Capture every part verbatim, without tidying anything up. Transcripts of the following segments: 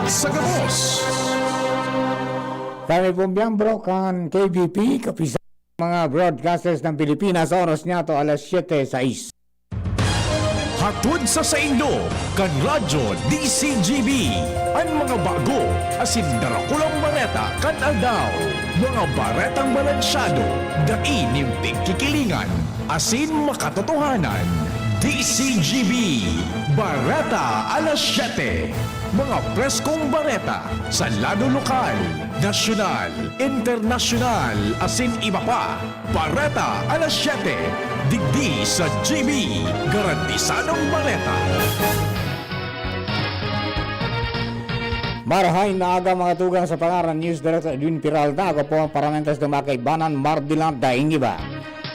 Sa gabos. Kami pong miyembro kan K B P, Kapisanan ng mga Broadcasters ng Pilipinas, oras niya to alas siyete sais. Hatod sa saindo kan Radyo D C G B, an mga bago asin darakulang bareta kan aldaw. Mga baretang balansyado, dai nin pigkikilingan, asin makatotohanan. D C G B, Bareta alas siyete. Mga preskong bareta sa lado lokal, nasyonal, internasyonal, asin iba pa. Bareta alas siyete, digdi sa G B, garantisadong bareta. Marahay na aga, mga tugang, sa pangaran News Director Edwin Peralta. Ako po ang paramentas ng mga kaibanan, Mardilan Daing Iba.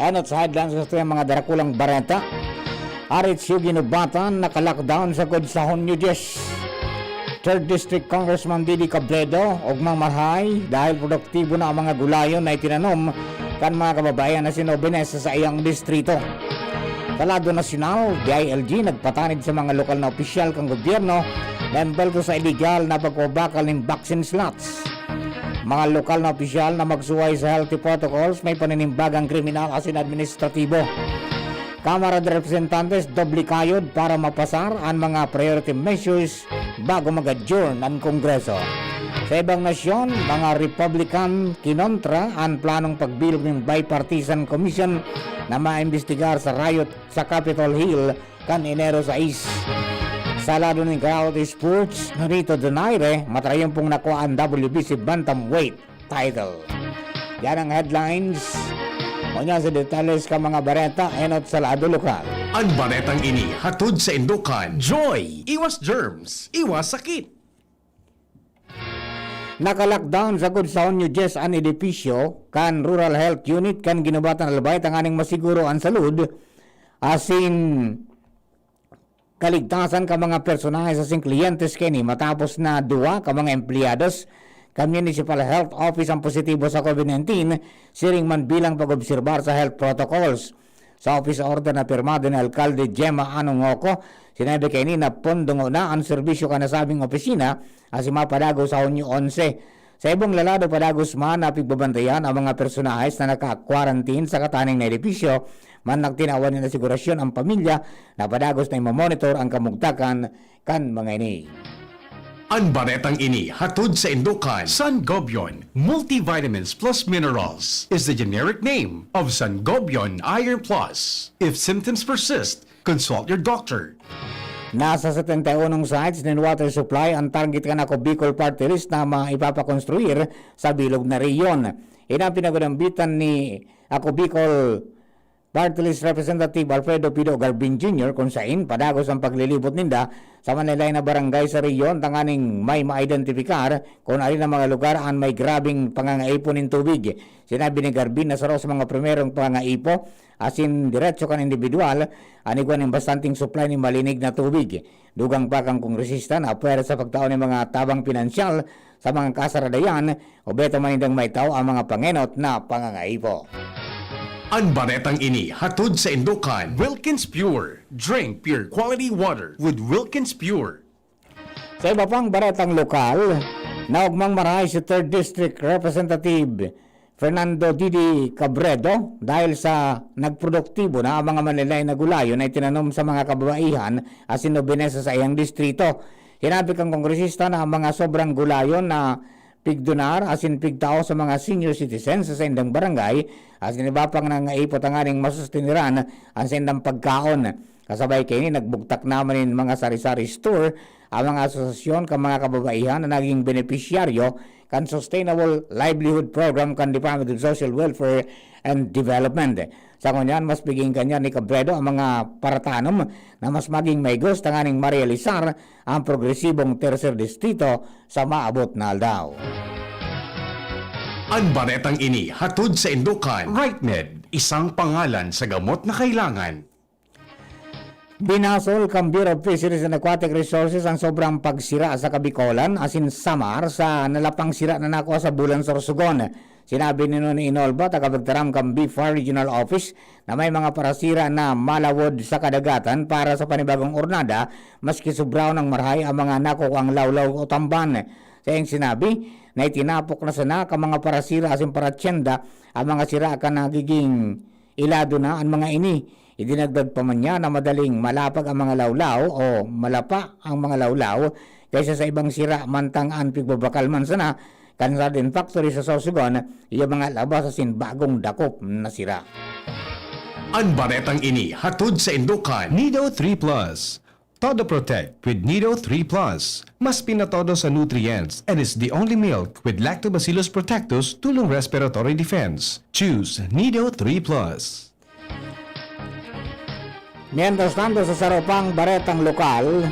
Enot sa headlines sa mga darakulang bareta. Arit siyo ginubatan, naka-lockdown sagkod sa Hunyo diyes. Third District Congressman Didi Cabredo, ogmang marahay dahil produktibo na ang mga gulayon na itinanom kan mga kababaihan na sinobenes sa saiyang distrito. Sa lado nasyonal, D I L G nagpatanid sa mga lokal na opisyal kan gobyerno na embelto sa iligal na pagpabakal nin vaccine slots. Mga lokal na opisyal na magsuhay sa healthy protocols may paninimbagang kriminal asin administratibo. Kamara de Representantes doble kayod para mapasar an mga priority measures bago mag-adjourn an Kongreso. Sa ibang nasyon, mga Republican kinontra an planong pagbilog nin bipartisan commission na maimbestigar sa riot sa Capitol Hill kan Enero sais. Sa lado nin karate sports, Nonito Donaire, matrayon pong nakuha an W B C bantamweight title. Yan ang headlines. Ngunyan sa detalles kan mga bareta, enot sa lado lokal. An baretang ini hatod saindo kan Joy! Iwas germs, iwas sakit! Naka-lockdown sagkod sa Hunyo diyes an edipisyo kan Rural Health Unit kan Guinobatan, Albay, tanganing masiguro an salud asin kaligtasan kan mga personahe asin kliyentes kaini matapos na duwa ka mga empleyados kan Municipal Health Office ang positibo sa COVID nineteen, siring man bilang pag-obserbar sa health protocols. Sa office order na pirmado ni Alkalde Gemma Anongoco, sinabi kaini na pondongo na an serbisyo kan nasabing opisina asin mapadagos sa Hunyo onse. Sa ibong lalado, padagos man na pigbabantayan ang mga personahes na naka-quarantine sa kataning na edipisyo, man nagtinawan nin asigurasyon ang pamilya na padagos na imamonitor ang kamugtakan kan mga ini. An baretang ini hatod saindo kan Sangobion Multivitamins Plus Minerals is the generic name of Sangobion Iron Plus. If symptoms persist, consult your doctor. Nasa setenta y unong sites nin water supply ang target kan Ako Bicol Party List na maipapakonstruir sa bilog na rehiyon. Ini ang pinagnambitan ni Ako Bicol Party List Representative Alfredo Pido Garbin Junior, kun sain padagos ang paglilibot ninda sa manlaen-laen na barangay sa rehiyon tanganing may maidentipikar kun alin na mga lugar an may grabeng pangangaipo nin tubig. Sinabi ni Garbin na saro sa mga primerong pangangaipo asin diretso kan indibidwal an igwa nin bastanteng supply nin malinig na tubig. Dugang pa kan kongresista na pwera sa pagtao nin mga tabang pinansyal sa mga kasaradayan o beto man nindang maitao ang mga pangenot na pangangaipo. An baretang ini hatod saindo kan Wilkins Pure. Drink pure quality water with Wilkins Pure. Sa iba pang baretang lokal, naogmang marahay si Third District Representative Fernando Didi Cabredo dahil sa nagproduktibo na ang mga manlaen-laen na gulayon na itinanom sa mga kababaihan asin nobenes sa saiyang distrito. Hinabi kan kongresista na ang mga sobrang gulayon na pigdonar asin pigtao sa mga senior citizens sa saindang barangay asin iba pang nangangaipo tanganing masustiniran ang saindang pagkaon. Kasabay kaini, nagbugtak naman nin mga sari-sari store ang mga asosasyon kan mga kababaihan na naging benepisyaryo kan Sustainable Livelihood Program kan Department of Social Welfare and Development. Sa ngunyan, mas piging kanya ni Cabredo ang mga paratanom na mas maging maigos tanganing marealisar ang progresibong tercer distrito sa maabot na aldaw. An baretang ini hatod saindo kan Rightmed, isang pangalan sa gamot na kailangan. Binasol kan Bureau of Fisheries and Aquatic Resources ang sobrang pagsira sa Kabikolan asin Samar sa nalapang sira na nakuha sa bulan Sorsogon. Sinabi ni Noni Inolba, tagapagtaram kan BFAR Regional Office, na may mga parasira na malawod sa kadagatan para sa panibagong ornada, maski sobrahon nang marahay ang mga nakukuang lawlaw o tamban. Sa iyang sinabi, na itinapok na sana kan mga parasira asin paratyenda ang mga sira kan nagiging ilado na an mga ini. Idinagdag pa man niya na madaling malapag ang mga lawlaw o malapa ang mga lawlaw kaysa sa ibang sira, mantang an pigbabakal man sana kan Sardine Factory sa Sorsogon, iya mga labas asin bagong dakop na sira. An baretang ini hatod saindo kan Nido three Plus. Todo Protect with Nido three Plus. Mas pinatodo sa nutrients and is the only milk with Lactobacillus protectus tulong respiratory defense. Choose Nido three Plus. Mientras tanto, sa saro pang baretang lokal,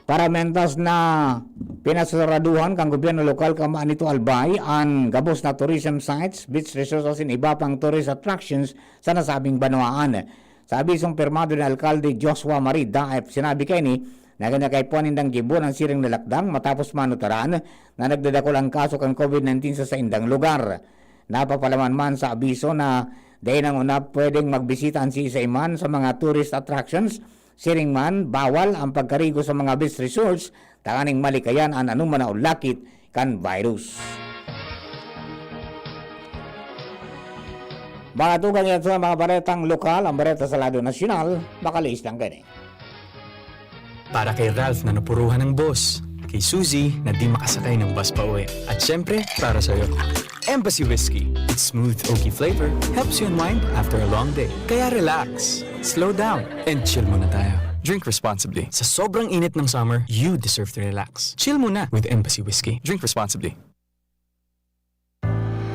paramentas na pinasaraduhan kan gobyerno lokal kan Manito Albay an gabos na tourism sites, beach resorts asin iba pang tourist attractions sa nasabing banwaan. Sa abisong pirmado ni Alkalde Joshua Marie Daep, sinabi kaini na kinakaipuhan nindang gibohon an siring na lakdang matapos manutaran na nagdadakul an kaso kan COVID nineteen sa saindang lugar. Napapalaman man sa abiso na dai na nguna pwedeng magbisita an siisay man sa mga tourist attractions. Siring man, bawal ang pagkarigo sa mga beach resorts tanganing malikayan an anoman na ulakit kan virus. Mga tugang, yan sa mga baretang lokal, ang bareta sa lado nasyonal, makalihis lang kaini. Para kay Ralph na napuruhan ng boss, kay Suzy na di makasakay ng bus pa uwi, at syempre, para sa'yo. Embassy Whiskey. Its smooth, oaky flavor helps you unwind after a long day. Kaya relax, slow down, and chill muna tayo. Drink responsibly. Sa sobrang init ng summer, you deserve to relax. Chill muna with Embassy Whiskey. Drink responsibly.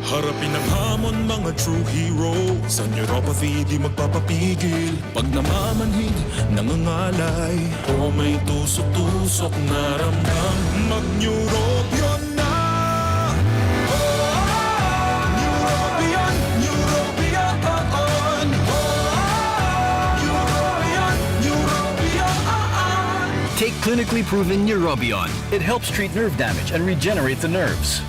Harapin ang hamon, mga true hero. Sa neuropathy, di magpapapigil. Pag namamanhid, nangangalay, o may tusok-tusok na ramdam, mag-Neurobion na! Neurobion, Neurobion, Neurobion, Neurobion. Take clinically proven Neurobion. It helps treat nerve damage and regenerate the nerves.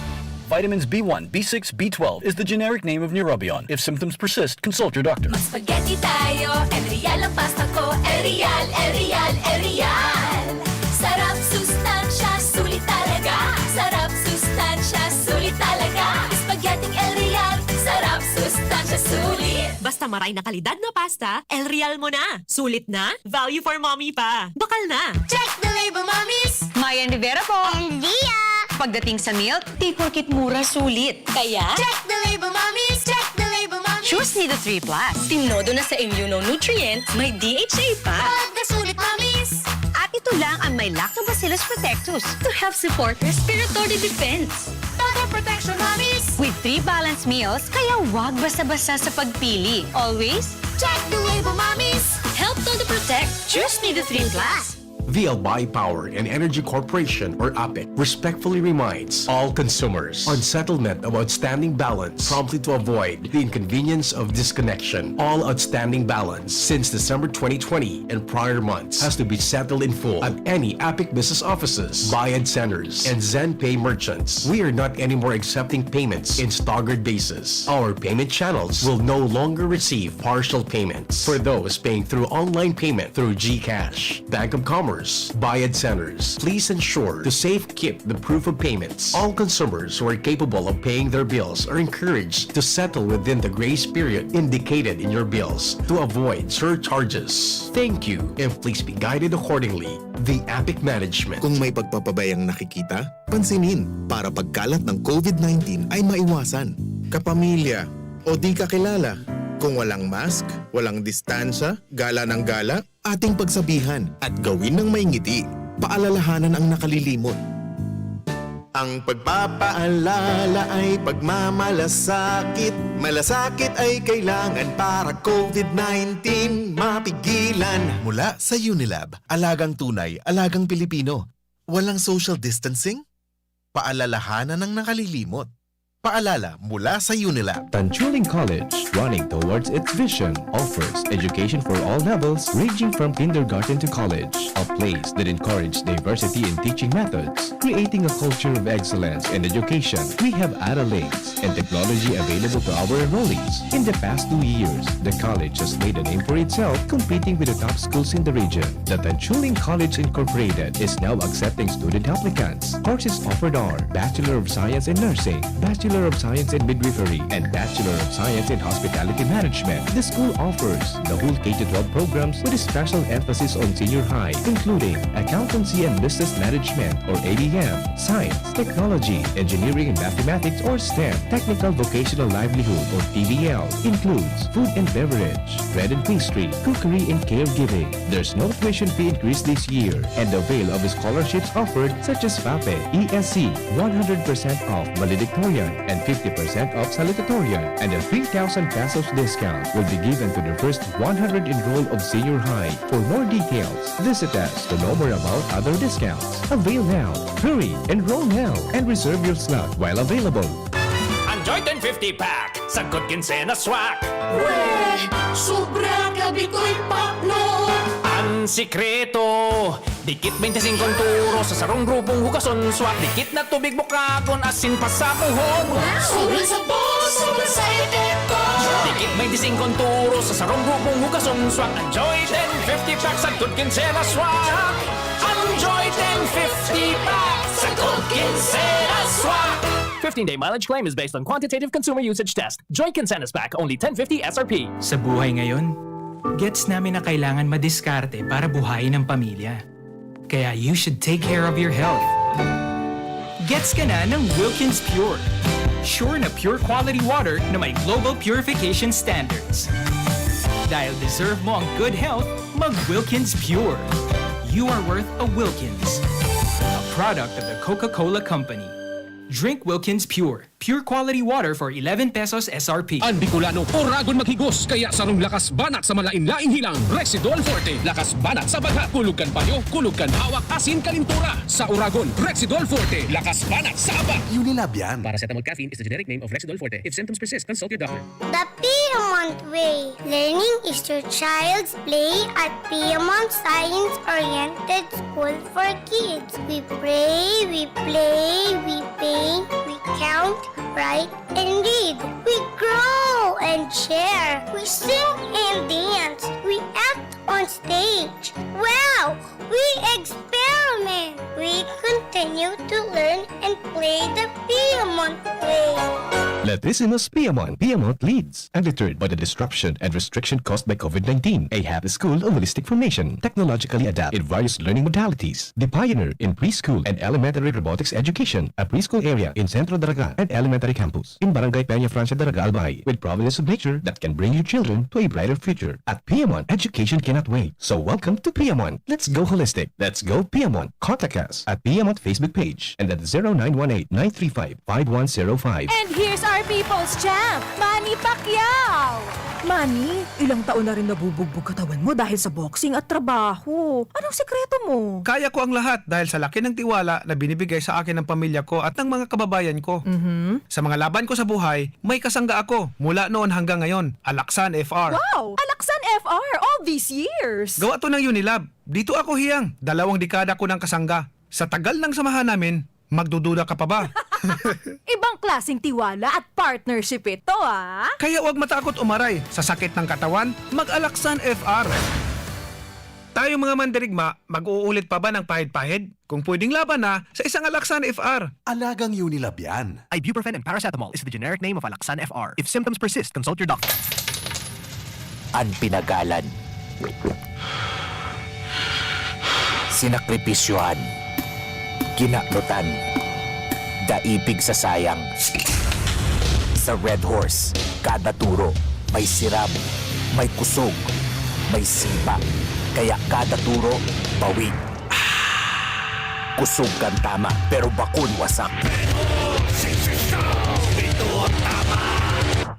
Vitamins B one, B six, B twelve is the generic name of Neurobion. If symptoms persist, consult your doctor. Mag-spaghetti tayo, El Real ang pasta ko. El Real, El Real, El Real. Sarap, sustansya, sulit talaga. Sarap, sustansya, sulit talaga. Spaghetti El Real, sarap, sustansya, sulit. Basta maray na kalidad na pasta, El Real mo na. Sulit na, value for mommy pa. Bakal na. Check the label, mommies! Mayan Rivera po. And Dia! Pagdating sa milk, di porkit mura, sulit. Kaya, check the label, mommies! Check the label, mommies! Choose Nido three Plus. Tinodo na sa Immuno Nutrient, may D H A pa. Pag nasulit, mommies! At ito lang ang may Lactobacillus protectus to help support respiratory defense. Total protection, mommies! With three balanced meals, kaya wag basta-basta sa pagpili. Always, check the label, mommies! Help Todo Protect. Choose Nido three Plus. The Albay Power and Energy Corporation, or APEC, respectfully reminds all consumers on settlement of outstanding balance promptly to avoid the inconvenience of disconnection. All outstanding balance since December twenty twenty and prior months has to be settled in full at any APEC business offices, Bayad Centers, and ZenPay merchants. We are not anymore accepting payments in staggered basis. Our payment channels will no longer receive partial payments for those paying through online payment through GCash, Bank of Commerce, Bayad Centers. Please ensure to safe keep the proof of payments. All consumers who are capable of paying their bills are encouraged to settle within the grace period indicated in your bills to avoid surcharges. Thank you, and please be guided accordingly. The APEC Management. Kung may pagpapabayang nakikita, pansinin para pagkalat ng COVID nineteen ay maiwasan. Kapamilya o di kakilala, kung walang mask, walang distansya, gala ng gala, ating pagsabihan at gawin ng may ngiti. Paalalahanan ang nakalilimot. Ang pagpapaalala ay pagmamalasakit. Malasakit ay kailangan para COVID nineteen mapigilan. Mula sa Unilab, alagang tunay, alagang Pilipino. Walang social distancing? Paalalahanan ang nakalilimot. Paalala mula sa Unilab. Tanchuling College, running towards its vision, offers education for all levels, ranging from kindergarten to college, a place that encourages diversity in teaching methods, creating a culture of excellence in education. We have Ara Links and technology available to our enrollees. In the past two years, the college has made a name for itself, competing with the top schools in the region. The Tanchuling College Incorporated is now accepting student applicants. Courses offered are Bachelor of Science in Nursing, Bachelor of Science in Midwifery, and Bachelor of Science in Hospitality Management. The school offers the whole K to twelve programs with a special emphasis on senior high, including Accountancy and Business Management or A B M, Science, Technology, Engineering and Mathematics or STEM, Technical Vocational Livelihood or T V L, includes food and beverage, bread and pastry, cookery and caregiving. There's no tuition fee increase this year, and avail of scholarships offered such as FAPE, E S C, one hundred percent off valedictorian, and fifty percent off salutatorian, and a three thousand pesos discount will be given to the first one hundred enrolled of senior high. For more details, visit us to know more about other discounts. Avail now, hurry, enroll now, and reserve your slot while available. Enjoy ten fifty pack, sagkod kinsena swak. Weh! Sobra ka bitoy pakno! Ang sikreto, dikit twenty-five turo sa sarong grupong hugason swak. Dikit na tubig bukagon, asin pasabuhon. Sobra sa boss, sobra sa epekto! Dikit twenty-five turo sa sarong grupong hugason swak. Enjoy ten fifty pack, sagkod kinsena swak. Enjoy ten fifty pack, sagkod kinsena swak. Fifteen-day mileage claim is based on quantitative consumer usage test. Joy Quincenas Pack, only ten fifty S R P. Sa buhay ngayon, gets namin na kailangan madiskarte para buhayin ang pamilya. Kaya you should take care of your health. Gets ka na ng Wilkins Pure. Sure na pure quality water na may global purification standards. Dahil deserve mo ang good health, mag Wilkins Pure. You are worth a Wilkins. A product of the Coca-Cola Company. Drink Wilkins Pure. Pure quality water for eleven pesos S R P. An Bicolano, oragon maghigos, kaya sarong lakas banat sa malain-laing hilang, Rexidol Forte. Lakas banat sa baghat, kulog kan payo, kulog kan hawak, asin kalintura. Sa oragon, Rexidol Forte. Lakas banat sa aba. Unilab yan. Paracetamol caffeine is the generic name of Rexidol Forte. If symptoms persist, consult your doctor. The Piedmont Way. Learning is your child's play at Piedmont Science-Oriented School for Kids. We pray, we play, we paint, we count, write, and read. We grow and share. We sing and dance. We act on stage. Wow! We experiment. We continue to learn and play the Piedmont way. Latissimus Piedmont. Piedmont leads. Undeterred by the disruption and restriction caused by COVID nineteen, a happy school of holistic formation, technologically adapted in various learning modalities. The pioneer in preschool and elementary robotics education, a preschool area in Centro Daraga and elementary campus in Barangay Peña Francia Daraga, Albay, with providence of nature that can bring your children to a brighter future. At Piedmont, education cannot wait. So welcome to Piedmont. Let's go holistic. Let's go Piedmont. Contact us at Piedmont Facebook page and at zero nine one eight, nine three five, five one zero five. And here's our people's champ, Manny Pacquiao! Manny, ilang taon na rin nabubugbog katawan mo dahil sa boxing at trabaho. Anong sikreto mo? Kaya ko ang lahat dahil sa laki ng tiwala na binibigay sa akin ng pamilya ko at ng mga kababayan ko. Mhm. Sa mga laban ko sa buhay, may kasangga ako mula noon hanggang ngayon, Alaksan F R. Wow! Alaksan F R all these years! Gawa to ng Unilab. Dito ako hiyang, dalawang dekada ko ng kasangga. Sa tagal ng samahan namin, magdududa ka pa ba? Ibang klaseng tiwala at partnership ito, ah! Kaya huwag matakot umaray sa sakit ng katawan, mag-Alaksan F R. Tayong mga mandirigma, mag-uulit pa ba ng pahid-pahid? Kung pwedeng laban na, sa isang Alaksan F R. Alagang Unilab yan. Ibuprofen and paracetamol is the generic name of Alaksan F R. If symptoms persist, consult your doctor. An pinagalan. Sinakripisyohan. Kinanutan. Daipig sa sayang. Sa Red Horse, kada turo, may sirab, may kusog, may sipa. Kaya kada turo, bawi. Kusog kan tama, pero bakun wasak. Ito ang tama!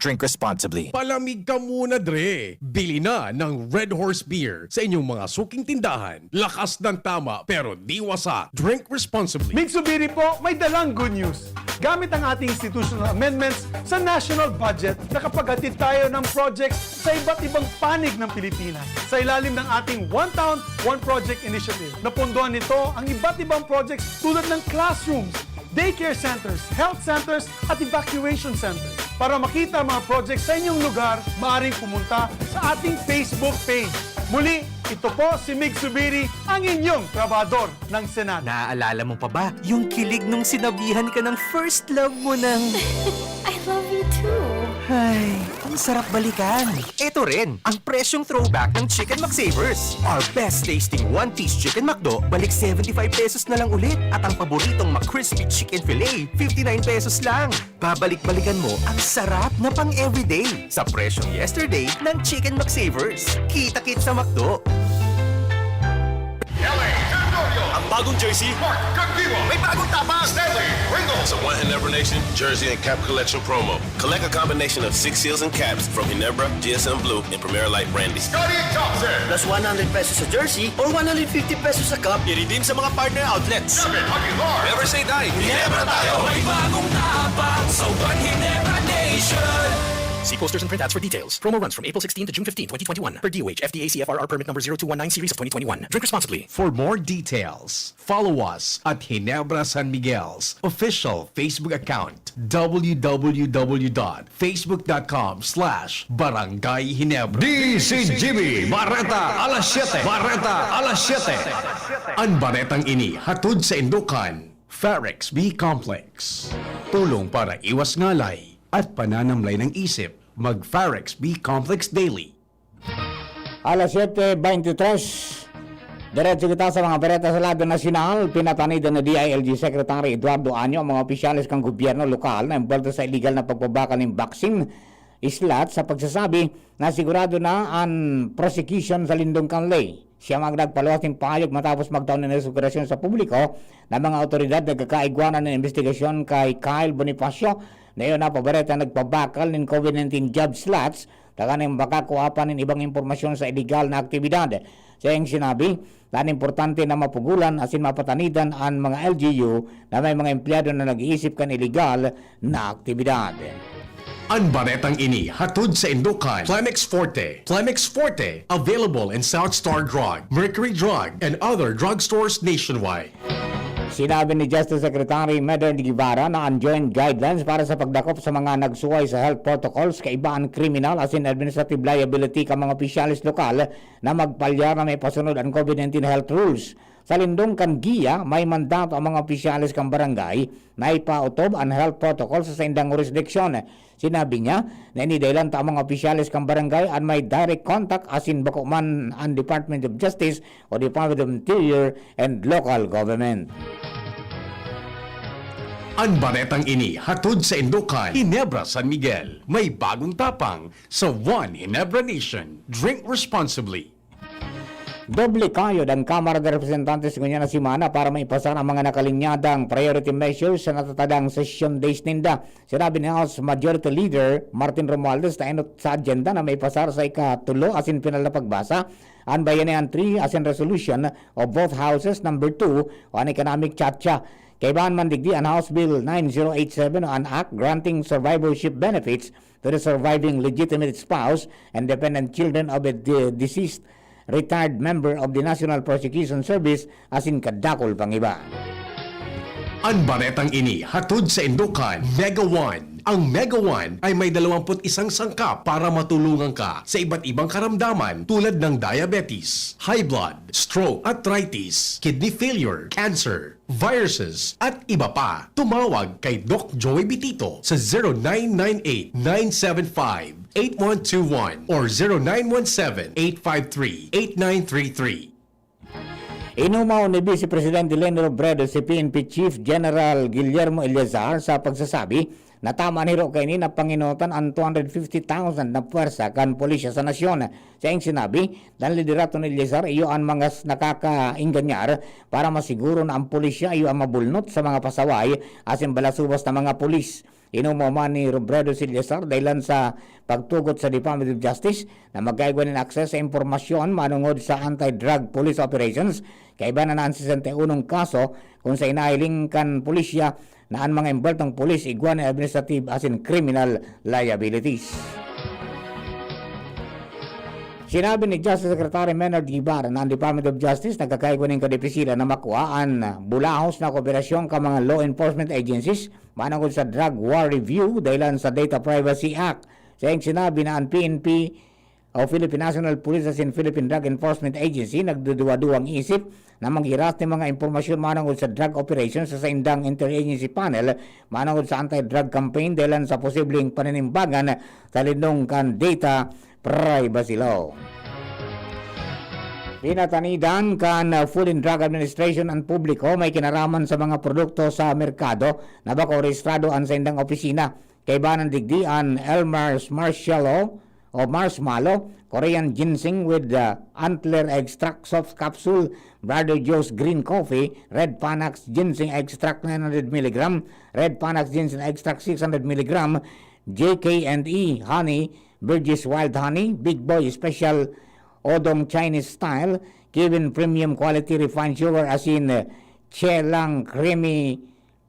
Drink responsibly. Palamig ka muna, Dre. Bili na ng Red Horse Beer sa inyong mga suking tindahan. Lakas ng tama, pero di wasak. Drink responsibly. Migsubiri po, may dalang good news. Gamit ang ating institutional amendments sa national budget, nakapaghatid tayo ng projects sa iba't ibang panig ng Pilipinas sa ilalim ng ating One Town, One Project Initiative. Napondohan nito ang iba't ibang projects tulad ng classrooms, daycare centers, health centers, at evacuation centers. Para makita ang mga projects sa inyong lugar, maaaring pumunta sa ating Facebook page. Muli, ito po si Mig Subiri, ang inyong trabahador ng Senado. Naaalala mo pa ba yung kilig nung sinabihan ka ng first love mo ng I love you too. Ay, ang sarap balikan. Ito rin, ang presyong throwback ng Chicken McSavers. Our best tasting one-piece Chicken McDo, balik seventy-five pesos na lang ulit. At ang paboritong McCrispy Chicken Fillet, fifty-nine pesos lang. Babalik-balikan mo ang sarap na pang-everyday sa presyong yesterday ng Chicken McSavers. Kita-kits sa McDo. L A Territorio. Ang bagong jersey, Mark Cagdiwa. May bagong tapang, Stanley Ringo. Sa One Ginebra Nation Jersey and Cap Collection Promo. Collect a combination of six seals and caps from Ginebra, G S M Blue, and Primera Light Brandy. Scottie Thompson. Plus one hundred pesos sa jersey or one hundred fifty pesos sa cup. I-redeem sa mga partner outlets. David Aguilar. Never say die. Ginebra tayo. May bagong tapang sa One Ginebra Nation. See posters and printouts for details. Promo runs from April sixteen to June fifteen, twenty twenty-one, per D O H F D A C F R R permit number zero two one nine series of twenty twenty-one. Drink responsibly. For more details, follow us at Ginebra San Miguel's official Facebook account, w w w dot facebook dot com slash barangay ginebra. D C G B, Bareta, alas siyete. Bareta, alas siyete. An baretang ini hatod sa indukan, Farex B Complex. Tulong para iwas ngalay at pananamlay ng isip, mag Farex B Complex Daily. Alas siyete beintitres, diretso kita sa mga bareta sa lado nasyonal. Pinatanidan ni D I L G Secretary Eduardo Año ang mga opisyales kan gobyerno lokal na embolto sa iligal na pagbabakal nin boxing slot sa pagsasabi na sigurado na an prosecution sa Lindong Kanlay. Siya man nagpaluwas nin pahayag matapos magtao nin asegurasyon sa publiko na mga awtoridad nagkakaigwa na nin imbestigasyon kay Kyle Bonifacio na iyo na pabareta nagpabakal nin covid nineteen job slots, tanganing makakua pa nin ibang impormasyon sa iligal na aktibidad. Sa iyang sinabi, na importante na mapugulan asin mapatanidan an mga L G U na may mga empleyado na nag-iisip kan iligal na aktibidad. An baretang ini hatod sa indukan, Plemex Forte. Plemex Forte, available in South Star Drug, Mercury Drug, and other drugstores nationwide. Sinabi ni Justice Secretary Medard Guevara na an joint guidelines para sa pagdakop sa mga nagsuway sa health protocols kaiba an kriminal asin administrative liability kan mga opisyales lokal na magpalyar na may pasunod an covid nineteen health rules. Sa lindong kan giya, may mandato ang mga opisyales kan barangay na ipautob an health protocol sa saindang hurisdiksyon. Sinabi niya na ini dahilan ta ang mga opisyales kan barangay an may direct contact asin bako man an Department of Justice o Department of Interior and Local Government. An baretang ini hatod sa indukan, Ginebra San Miguel. May bagong tapang sa One Ginebra Nation. Drink responsibly. Doble kayod ang Kamara de Representantes ngunyan na semana para maipasar ang mga nakalinyadang priority measures sa natatadang session days ninda. Sinabi ni House Majority Leader Martin Romualdez na enot sa agenda na maipasar sa ikatulo asin pinal na pagbasa an Bayanihan three asin Resolution of both Houses number two o an Economic Chacha. Kaibahan man digdi an House Bill nine zero eight seven o an Act Granting Survivorship Benefits to the surviving legitimate spouse and dependent children of a de- deceased retired member of the National Prosecution Service asin kadakul pang iba. An baretang ini hatod sa indukan, Mega One. Ang Mega One ay may dalawampu't isang sangkap para matulungan ka sa iba't ibang karamdaman tulad ng diabetes, high blood, stroke, arthritis, kidney failure, cancer, viruses, at iba pa. Tumawag kay Doc Joey Bitito sa zero nine nine eight, nine seven five, eight one two one or zero nine one seven, eight five three, eight nine three three. Inumaw ni Vice Presidente Leni Robredo si P N P Chief General Guillermo Eleazar sa pagsasabi na tama niro kaini na pangenotan an two hundred fifty thousand na pwersa kan pulisya sa nasyon. Sa iyang sinabi, na liderato ni Eleazar iyo an mga s- nakakaingganyar para masiguro na ang pulisya iyo ang mabulnot sa mga pasaway asin balasubas na mga pulis. Inumuma ni Robredo Salazar dahilan sa pagtugot sa Department of Justice na magkaigwa nin access sa impormasyon manungod sa anti-drug police operations. Kaiba na na an sesenta y unong kaso kung sa inahiling kan pulisya na an mga envoltong pulis igwa nin administrative asin criminal liabilities. Sinabi ni Justice Secretary Menard Guevara na ang Department of Justice nagkakaigwa nin kadipisilan na makua an bulahos na kooperasyon kan mga law enforcement agencies manungod sa drug war review dahilan sa Data Privacy Act. Saiyang sinabi na an P N P o Philippine National Police asin Philippine Drug Enforcement Agency nagduduwa-duwang isip na maghiras nin mga impormasyon manungod sa drug operation sa saindang interagency panel manungod sa anti-drug campaign dahilan sa posibleng paninimbagan sa linong kan data privacy law. Pinatanidan kan Food and Drug Administration an publiko may kinaraman sa mga produkto sa merkado na bako rehistrado an saindang opisina. Kaiba na digdi an Elmer's Marshmallow o Marshmallow, Korean Ginseng with, uh, Antler Extract Soft Capsule, Brother Joe's Green Coffee, Red Panax Ginseng Extract nine hundred milligram, Red Panax Ginseng Extract six hundred milligram, J K and E Honey, Burgess Wild Honey, Big Boy Special, Odong Chinese Style, Kevin Premium Quality Refined Sugar, asin, uh, Chelang Creamy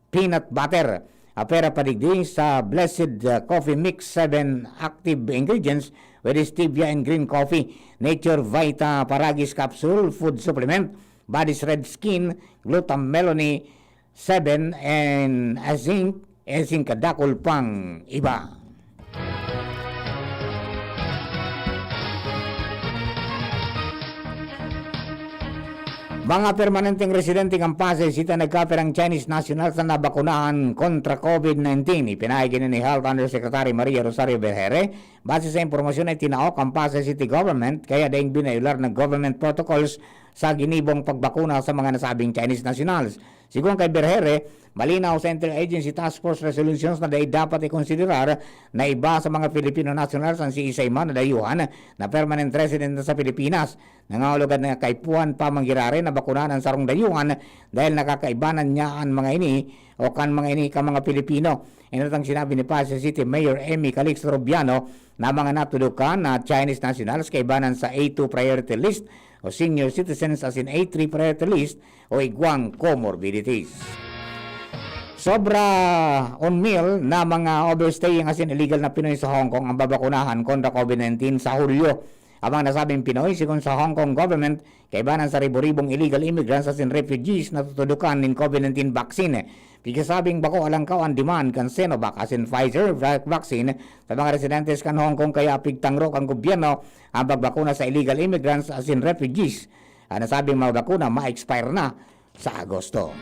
Peanut Butter. Apwera pa digdi sa Blessed, uh, Coffee Mix, seven active ingredients with stevia and green coffee, Nature Vita Paragis Capsule, food supplement, Body's Red Skin, Glutamine seven, and a zinc, and zinc kadakol pang iba. Mga permanenteng residente kan Pasay City an nagkapirang Chinese nationals na nabakunahan kontra COVID nineteen. Ipinahayag ini ni Health Undersecretary Maria Rosario Berhere, base sa impormasyon na itinao kan Pasay City Government, kaya daing binayolar ng government protocols sa ginibong pagbakuna sa mga nasabing Chinese nationals. Sigon kay Berhere, malinaw sa Interagency Task Force resolutions na dai dapat ikonsiderar na iba sa mga Filipino nationals an siisay man na dayuhan na permanent resident na sa Pilipinas. Nangangahulugan na kaipuhan pa mangyayari na bakunahan an sarong dayuhan dahil nakakaibanan niya an mga ini o kan mga ini kan mga Pilipino. Inatang sinabi ni Pasay City Mayor Emmy Calixto Rubiano na mga natudukan na Chinese nationals kaibanan sa A two priority list o senior citizens asin A three priority list o igwang comorbidities. Sobra one mil na mga overstaying asin illegal na Pinoy sa Hong Kong ang babakunahan kontra COVID nineteen sa Hulyo. Ang mga nasabing Pinoy, sigon sa Hong Kong government, kaibanan sa ribo-ribong illegal immigrants asin refugees na tutudukan nin COVID nineteen vaccine. Pikasabing bako alangkaw an demand kan Sinovac asin Pfizer vac-, vaccine sa mga residentes kan Hong Kong, kaya pigtangro kan gobyerno ang pagbakuna sa illegal immigrants asin refugees. An nasabing mga bakuna ma-expire na sa Agosto.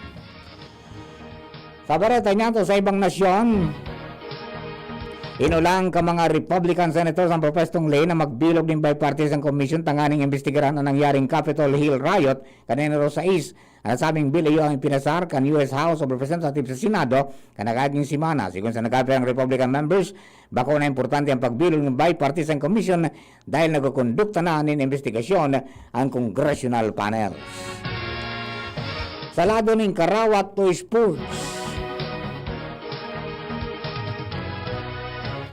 Sa bareta niyato sa ibang nasyon, inulang ka mga Republican senators ang propestong ley na magbilog nin bipartisan commission tanganing imbestigaran an nangyaring Capitol Hill riot kan Enero sais. An nasabing bill iyo ang ipinasar kan U S House of Representatives sa Senado kan nakaaging semana. Sigon sa nagkapirang Republican members, bako na importante ang pagbilog nin bipartisan commission dahil nagkukondukta na nin imbestigasyon ang congressional panel. Sa lado nin karawat to sports,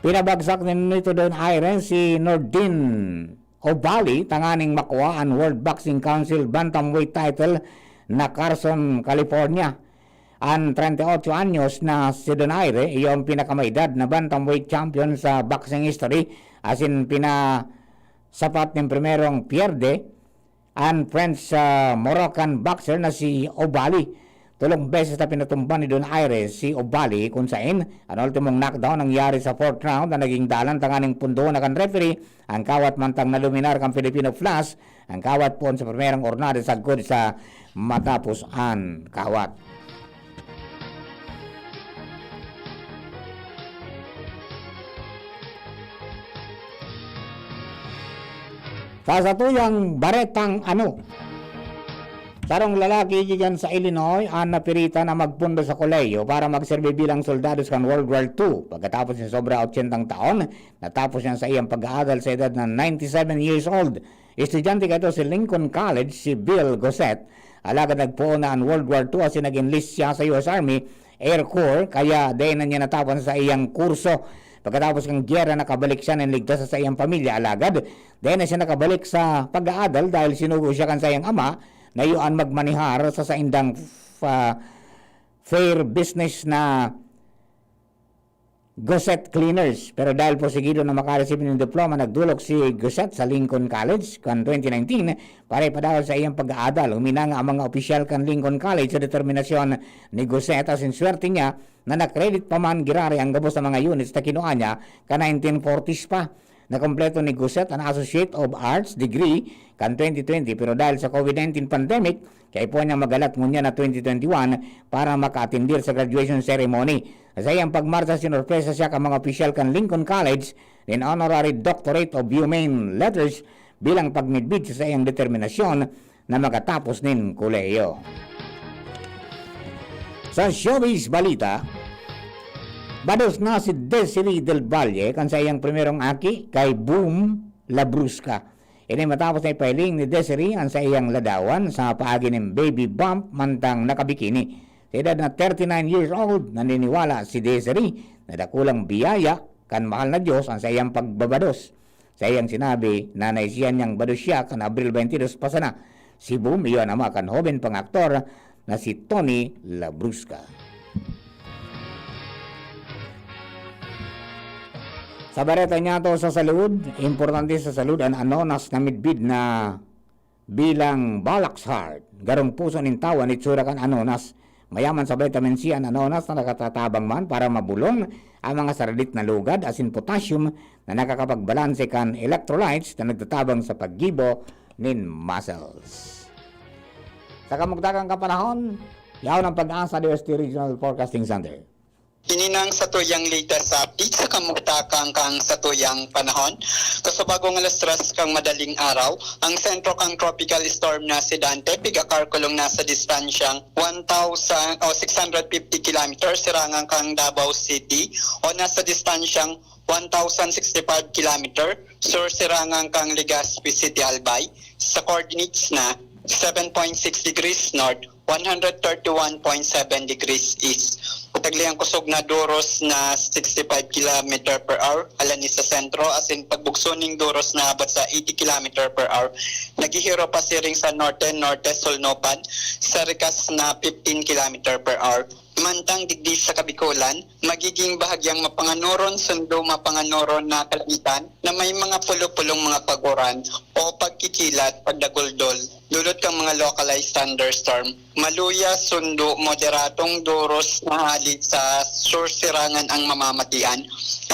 pinabagsak nin Nito Don Aires si Nordin Obali tanganing makua an World Boxing Council bantamweight title na Carson, California. An treinta y ocho anyos na si Donaire, iyo an pinakamaedad na bantamweight champion sa boxing history, asin pinasapat nin primerong pierde an French, ah, Moroccan boxer na si Obali. Tolong beses na pinatumba ni Donaire si Obali, kun saen an ultimong knockdown nangyari sa fourth round na naging dalan tanganing pundoon na kan referee ang kawat mantang nadominar kan Filipino Flash ang kawat poon sa primerong hornada sagkod sa matapos an kawat. Sa satuyang baretang ano, sarong lalaki gikan sa Illinois an napiritan na magpundo sa kolehiyo para magserbi bilang soldados kan World War two. Pagkatapos nin sobra ochentang taon, natapos niya sa iyang pag-aaral sa edad na ninety-seven years old. Estudyante kaito si Lincoln College, si Bill Gossett. Alagad nagpoon na an World War two asin nag-enlist siya sa U S Army Air Corps, kaya dai na niya natapos sa iyang kurso. Pagkatapos kan giyera, nakabalik siya nin ligtas sa saiyang pamilya. Alagad, dai na siya nakabalik sa pag-aadal dahil sinugo siya kan saiyang ama na iyo an magmanihar sa saindang fa-, fair business na Gosette Cleaners. Pero dahil porsigido na makareceive nin diploma, nagdolok si Gosette sa Lincoln College kan twenty nineteen para ipadagos sa iyang pag-aadal. Huminanga ang mga opisyal kan Lincoln College sa determinasyon ni Gosette, asin swerte niya na na-credit pa man giraray ang gabos na mga units na kinua niya kan nineteen forties pa. Nakompleto ni Gosette an Associate of Arts degree kan twenty twenty, pero dahil sa covid nineteen pandemic, kaipuhan niya magalat ngunyan na twenty twenty-one para maka-atendir sa graduation ceremony. Sa iyang pagmarcha, sinorpresa siya kan mga opisyal kan Lincoln College nin Honorary Doctorate of Humane Letters bilang pagmidbid sa saiyang determinasyon na makatapos nin kolehiyo. Sa showbiz balita, bados na si Desiree Del Valle kan saiyang primerong aki kay Boom Labrusca. Ini matapos na ipahiling ni Desiree an saiyang ladawan sa paagi nin baby bump mantang nakabikini. Sa edad na thirty-nine years old, naniniwala si Desiree na dakulang biyaya kan mahal na Diyos an saiyang pagbabados. Sa iyang sinabi, nanay siya niyang bados siya kan Abril twenty-two pa sana. Si Boom, iyo an ama kan hoben pang aktor na si Tony Labrusca. Sa bareta niyato sa salud, importante sa salud an anonas na midbid na bilang bullocks heart. Garong puso nin tawo an itsura kan anonas. Mayaman sa vitamin C an anonas na nakatatabang man para mabulong ang mga saradit na lugad asin potassium na nakakapagbalanse kan electrolytes na nagtatabang sa paggibo nin muscles. Sa kamugtakan kan panahon, yaon ang PAGASA DOST Regional Forecasting Center. Ini na ang satuyang latest update sa kamugtakan kan satuyang panahon. Kasubagong alas tres kan madaling araw, ang sentro kan Tropical Storm na si Dante pigakalkulong nasa distansyang one thousand o six hundred fifty kilometers sirangan kan Davao City o nasa distansyang one thousand sixty-five kilometer sur sirangan kan Legazpi City, Albay, sa coordinates na seven point six degrees north, one hundred thirty-one point seven degrees east. Tagli ang kusog na duros na sixty-five kilometer per hour, halani sa sentro, asin pagbugso ning duros na abot sa eighty kilometer per hour. Naghihiro pa siring sa norte-norte, sulnupan, sa rikas na fifteen kilometer per hour. Mantang digdi sa Kabikolan, magiging bahagyang mapanganoron sundo mapanganoron na kalangitan na may mga pulo-pulong mga paguran o pagkikilat, pagdaguldol, dulot kan mga localized thunderstorm. Maluya sundo moderadong duros na hali sa sur sirangan ang mamamatian.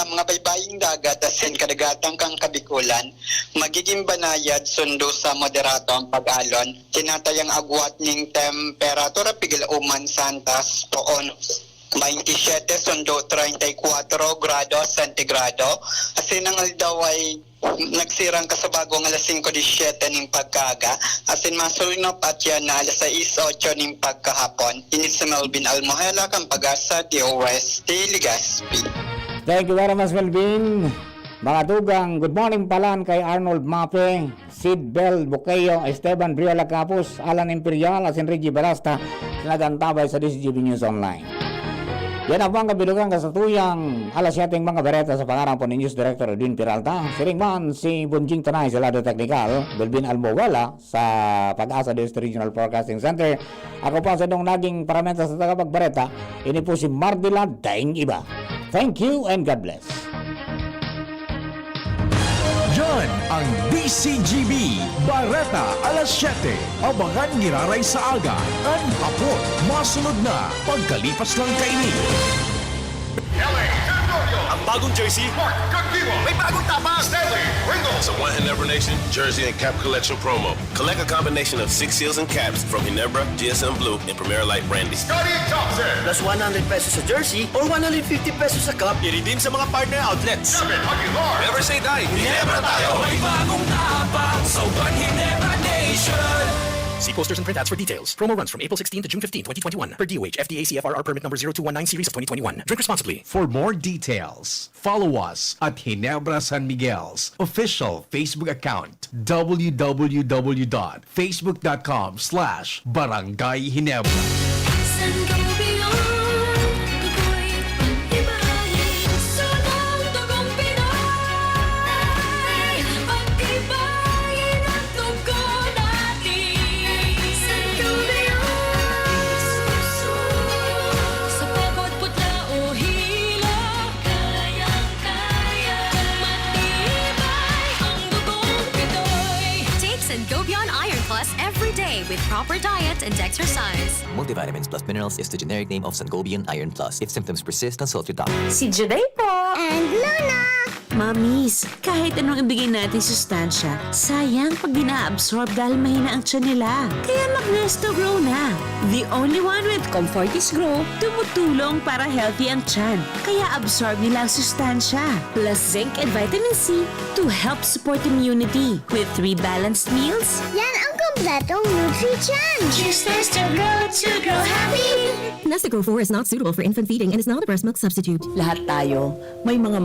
Ang mga baybaying dagat asin kadagatan kan Kabikolan, magiging banayad sundo sa moderado ang pag-alon. Tinatayang agwat ning temperatura pigil uman sa antas poon. Baynte siyete sundo treinta y cuatro grado sentigrado. Asin ang aldaw ay nagsirang kasabagong alas singko disyete ning pagkaaga. Asin masulnop at yan na alas sais otso ning pagkahapon. Ini si Melvin Almohela kan PAGASA DOST Legazpi. Thank you very much, Melvin. Mga tugang, good morning palan kay Arnold Mape, Sid Bel Buqueo, Esteban Briola Capus, Alan Imperial, asin Reggie Balasta, sa nag-antabay sa D C G B News Online. Yan ang mga bilugan ka sa tuyang alas siyete ng mga bareta sa pangaran po ni News Director Edwin Peralta. Siring man si Bonjing Tanay sa lado teknikal, Belvin Almowala sa PAGASA DOST Regional Forecasting Center. Ako po ang sa inyong naging paramenta sa tagapagbareta. Ini po si Mardila Daing Iba. Thank you and God bless. Yan ang D C G B Bareta alas siyete. Abangan giraray sa aga, an hapon. Masunod na pagkalipas lang kaini. L A Territorio. Ang bagong jersey, Mark Kagdiwa. May bagong tapang, Stanley Ringo. Sa One Ginebra Nation Jersey and Cap Collection Promo. Collect a combination of six seals and caps from Ginebra, G S M Blue, and Premier Light Brandy. Scotty Thompson. Plus one hundred pesos sa jersey or one hundred fifty pesos sa cup. I-redeem sa mga partner outlets. David Aguilar. Never say die. Ginebra tayo. May bagong tapang sa One Ginebra Nation. See posters and printouts for details. Promo runs from April sixteen to June fifteen, twenty twenty-one, per D O H F D A C F R R permit number zero two one nine series of twenty twenty-one. Drink responsibly. For more details, follow us at Ginebra San Miguel's official Facebook account, w w w dot facebook dot com slash barangay ginebra. San Gobion. proper diet and exercise. Multivitamins plus minerals is the generic name of Sangobion Iron Plus. If symptoms persist, consult your doctor. Si Juday po. And Luna! Mamis, kahit anong ibigay natin sustansya, sayang pag di na-absorb dahil mahina ang tiyan nila. Kaya mag-Nesto Grow na. The only one with Comfortis Grow, tumutulong para healthy ang tiyan. Kaya absorb nila ang sustansya, plus zinc and vitamin C to help support immunity. With three balanced meals, Yan ang kompletong Nutri-Chan! Choose Nesto Grow to grow happy! Nesta Grow four is not suitable for infant feeding and is not a breast milk substitute. Lahat tayo may mga